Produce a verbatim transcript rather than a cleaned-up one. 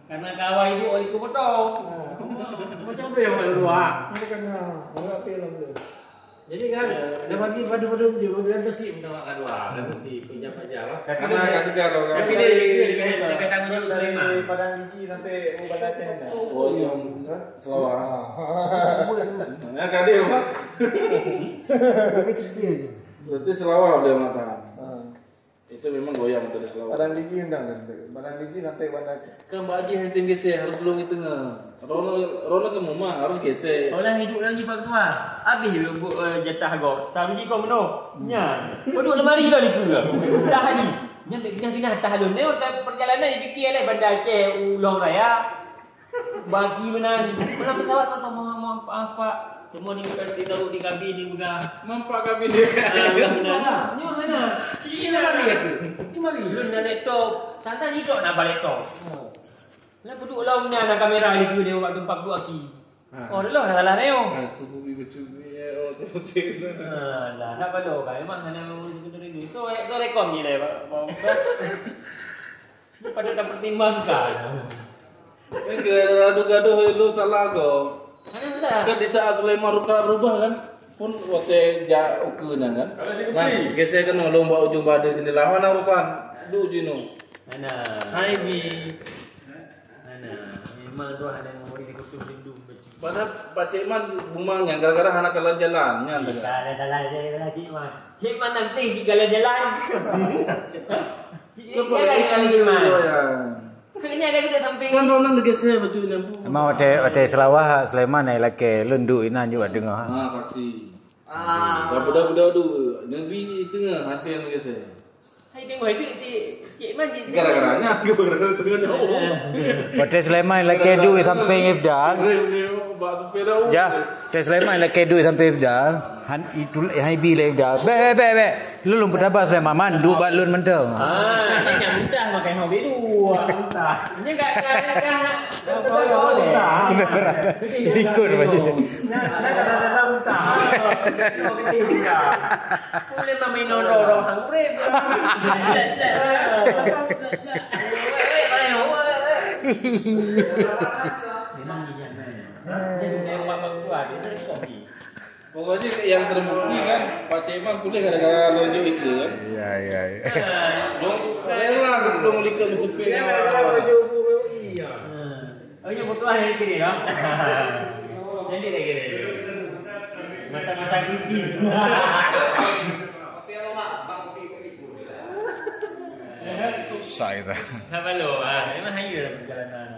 Karena kawan ibu oleh ku potong. Macam apa yang orang luar? Macam mana? Orang apa yang orang luar? Jadi kan, dah bagi padu-padu je, bagi antusi minta maaf kedua, antusi pejam-pejam lah. Tapi dia, tapi dia, dia, dia, dia, dia kata menurut Sulaiman. Padang biji sampai Banda Aceh dah. Oh, iya. Hah? Selawar. Ah. Nah, kan dia, Mak. Tapi kecil je. Berarti Selawar boleh mengatakan. Ah. Itu memang goyang terus lawan. Padang Digi undang kan? Padang Digi sampai Banda Aceh. Kan Pak Haji hantom geser, harus lôn di teungoh. Rono, rono ke muma, harus geser. Orang hidup lagi Pak Ketua. Habis bu, bu, eh, jatah go. Sabji kau meno. Nya. Duduk lemari dah ni ke? Dah hari. Nya dah pindah-pindah tah lôn. Ni perjalanan dipikir oleh Banda Aceh, Ulong Raya. Bagi meunan. Meunan pesawat mantong, mohon, mohon, maaf, Pak. Semua ni bukan ditaruh di kabin ni, bukan. Nampak kabin dia. Ah, meunan. Nyoe hana. Ini mari aku. Ini mari. Lôn na laptop. Santai ni tok na ba laptop. Oh. Lah kudu lom nya na kamera ni ke dia buat tempat dua aki. Ha. Oh, dah lah salah neo. Ha, subuh bi betul. Ya, oh, tu betul. Ha, lah, nak balo kan. Memang hana mau sebenarnya ni. So, eh, so rekom ni lah, Pak. Pada tak pertimbangkan. Ni ke gaduh-gaduh lu salah ko. Hana salah. Kan di saat Sulaiman rubah, rubah kan, pun watèe jak ukeue nyan kan. Nah, geser keunoe lôn bak ujong bada sini lah. Hana urusan. Duek jinoe. Hana. Hai bi. Hana. Memang tu hana mau isi kutu rindu. Padahal Pak Cik Man bungong nyan gara-gara hana kalon jalan nyan. Salah, salah, salah, Cik Man. Cik Man samping, Cik kalon jalan. Cik, Cik, Cik Man. Kayaknya ada kita samping. Kan orang geser baju ni. Emang watèe, watèe Selawar Sulaiman naik lakèe, lôn duek inan juga tengah. Ha, saksi. Ah. Dah budak-budak tu, Nabi tengah hati yang geser. Hai tengok, hai Cik, Cik Man, Cik. Gara-gara nyan, gara-gara tengah nyawa. Watèe Sulaiman lakèe duek samping Ifdal. Bak sepeda. Ya, watèe Sulaiman lakèe duek samping Ifdal. Han itu hai bi lé Ifdal. Bek, bek, bek, bek. Lôn peutabah Sulaiman, man duek bak lôn mantong. Ah, saya nak mudah makai mobil dua. Ini enggak, enggak, enggak, enggak. Ikut macam. Boleh mami nonton orang hangre. Memang ni jangan. Dia sudah buat buat dia terus kopi. Pokoknya yang terbukti kan Pak Cik Man pulih gara-gara lonjong itu kan. Iya, iya, iya. Dong rela gedong likot sepeda. Iya. Oh, ini butuh akhir kiri ya. Jadi lagi ni. Masa-masa kritis. Susah itu. Tak perlu ah. Memang hanya dalam perjalanan.